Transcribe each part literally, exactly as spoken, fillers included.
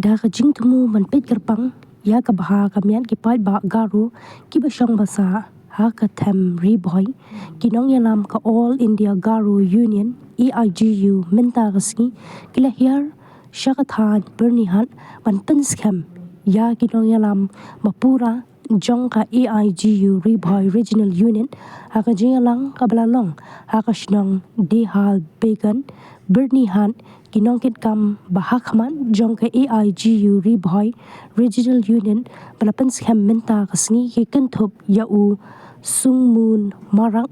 Ïa ka jingthmu ban peit kyrpang ïa ka bha ka miat ki paidbah Garo kiba shong ba sah ha ka them Ri Bhoi, ki nongïalam ka All India Garo Union, A I G U, mynta ka sngi ki la hiar sha ka thaiñ Byrnihat ban pynskhem ïa ki nongïalam ba pura jong ka A I G U Ri Bhoi Regional Unit ha ka jingïalang kaba la long ha ka shnong Dehal Began, Byrnihat. Ki nongkitkam ba hakhmat jong ka A I G U Ri Bhoi Regional Unit ba la pynskhem mynta ka sngi ki kynthup ïa u Sungmun Marak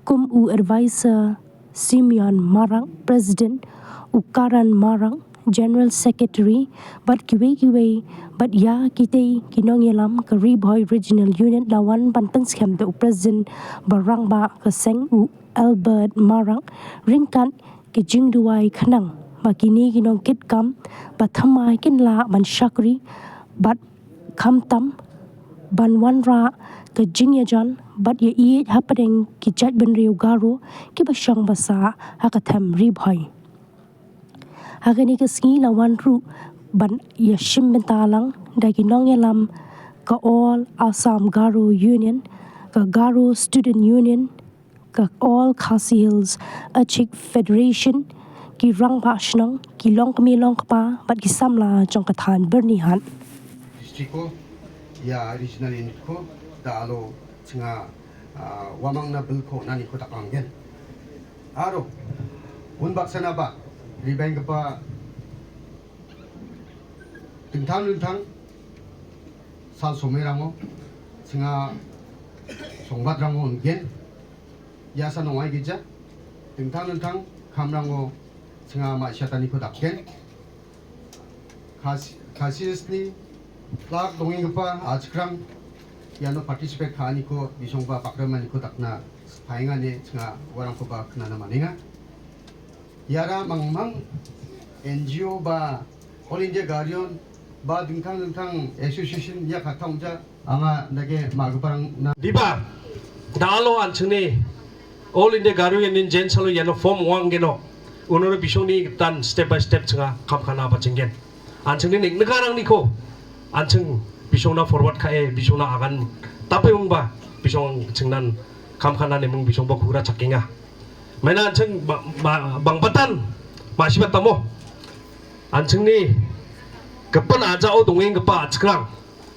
kum u advisor, Simeon Marak, President, u Karan Marak, General Secretary, bad kiwei kiwei, bad ïa kitei ki nongïalam ka Ri Bhoi Regional Unit la wan ban pynskhem da u President ba rangbah ka seng, u Albert Marak, ryngkat ki jingduwai khnang ba kine ki nongkitkam ba thymmai kin lah ban shakri bad khamtam ban wanrah ka jingïajan bad ïaieit hapdeng ki jaitbynriew Garo kiba shong ba sah ha ka them Ri Bhoi. Ha kane ka sngi la wan ruh ban ïashim bynta lang da ki nongïalam ka All Assam Garo Union, ka Garo Student Union, ka All Khasi Hills Achik Federation, ki rangbah shnong, ki longkmie longkpa bad ki samla jong ka thaiñ Byrnihat. District ko, ïa regional unit ko, da alo chnga, ah, wamang na bil ko nani ko takang gen. Aro, un bak sana ba, ribeng kepa, dingthang dingthang, sal somai rango, chnga songbat rango un gen, ïa sa nongai gija, dingthang dingthang, kham rango, chnga ma shatani ko dak gen. Khasi, khasi sni, lak dongeng kepa, achkrang, ïano participate kha ani ko, bisong ba pakram ani ko dakna, phainga ne, chnga warang ko ba khnana maninga. Ïara mangmang N G O ba All India Garo Union ba dingthang dingthang association ïa kha thong ja anga nage ma guparang na. Diba, da alo an chini All India Garo Union jen salo ïano form wang geno. Unoro bisong ni tan step by step chenga kam khana ba chenggen. An chini nik negarang ni ko. An cheng bisong na forward kha e bisong na agan tape ung ba bisong chengnan kam khana ne mung bisong ba kura chakinga. Maina an cheng ba, ba, bang batan, ba shi batamo. An cheng ni, kepen aja o dongeng kepa achkrang.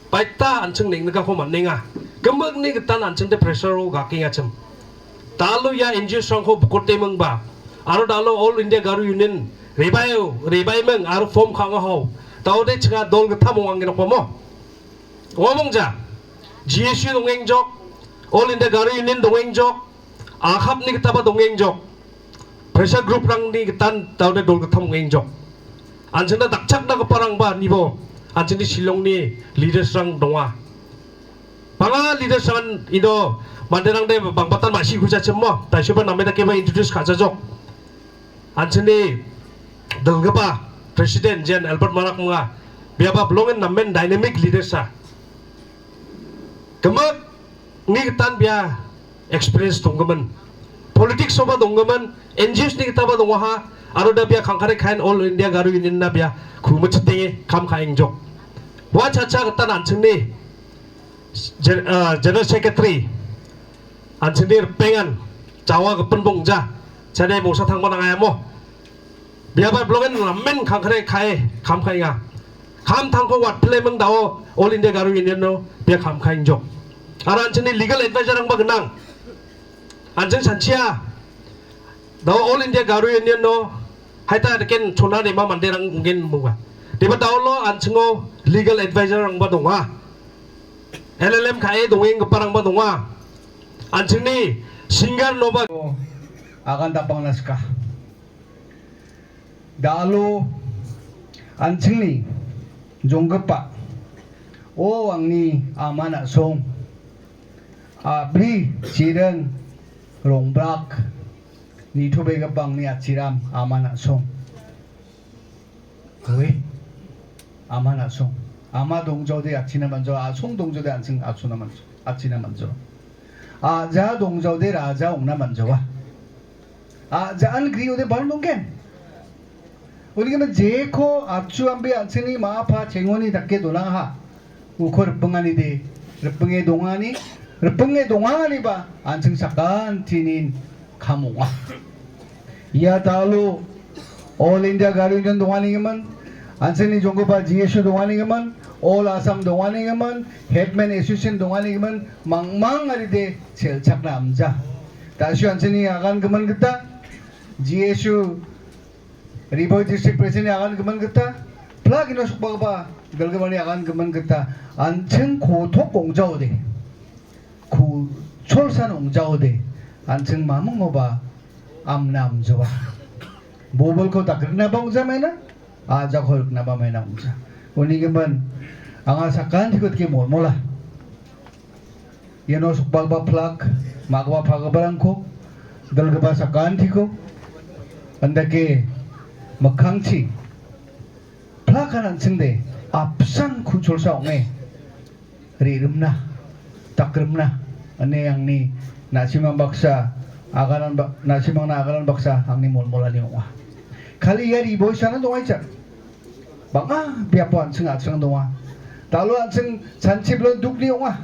Paita an cheng ning neka ko man ninga. Kemek ni ketan an cheng te pressure o gaking achem. Talo ya N G O shrang ko bukut te meng ba. Aro dalo All India Garo Union, rebai o, rebai meng, aro form kha nga ho. Tao de chenga dol ketham o angin ko mo. Ngomong ja. G S U dongeng jok, All India Garo Union dongeng jok, akhap ni kita ba dongeng jok. Pressure group rang ni ketan tau de dol ketham ngeng jok. An chenda dakchak da keparang ba ni bo. An chendi Shillong ni leaders rang dongwa. Panga leaders rang ido manderang de bang batan ma shi kucha chemmo. Ta shuba nameda keba introduce kha jok. An chendi delgeba President Jen Albert Marak mga. Biaba belongin namen dynamic leaders sa. Kemek ni ketan bia experience tong kemen. Politics soba tong kemen, N G Os ni kita ba tong waha, aro da bia khangkhare khain All India Garo Union na bia, khu mechete kam khaing jok. Wa cha cha ketan an cheng ni, Gen-, uh, General Secretary, an cheng ni pengan, chawa kepen bong ja, chane mongsa thang ba nang ayamo. Bia ba blongen lamen khang khare khai, kham khai nga. Kham thang ko wat ple meng dao All India Garo Union no, bia kham khai jok. Ara an chini legal advisor ang ba genang. An chini sanchia. Dao All India Garo Union no, hai ta deken chuna de ma mande rang ngen muga. Deba dao lo an chingo legal advisor ang ba donga. L L M khai dongeng keparang ba donga. An chini singer no ba. Akan tapang naska. Dalo an chingni jong kapa. O angni amana song. Abri chireng rongbrak. Ni thobe kapang ni achiram amana song. Oi. Amana song. Ama dong jode achina manjo, asong dong jode ansing achuna manjo. Achina manjo. Aja dong jode raja ongna manjo wa. A, ja an gri ode bal nongken. Uni kama jeko archu ambi ansini ma pha chengoni takke dolang ha. Uko rpengani de, rpenge dongani, rpenge dongani ba ansing sakan tinin kamunga. Ya talu All India Garo Union dongani ngeman, ansini jongko ba G S U dongani ngeman, All Assam dongani ngeman, Headman Association dongani ngeman, mangmang ari de selchak na amja. Tashu ansini agan ngeman kita, G S U Ri Bhoi District President agan ngeman kita, pla kino sukba ba, galgamani agan ngeman kita, ansing khothok ongjau de. Khu cholsan ongjau de, ansing mamung ba, amnam jawa. Bobol ko takrina ba ongja mena, aja ko rukna ba mena ongja. Uni ngeman, anga sakan tikot ke mol mola. Yano sukbal ba plak, magba pagabarang ko, dal gaba sakan tiko, anda ke makangchi, plak anan sing de, apsan khuchol sa onge, ri rumna, tak rumna, ane yang ni, na simang baksa, agaran ba, na simang na agaran baksa, ang ni mol mol ani onga. Kali ya ri boy sana dong aicha. Bang ah, biapo ansing ansing dong ah. Talu ansing sanchip lo duk ni onga.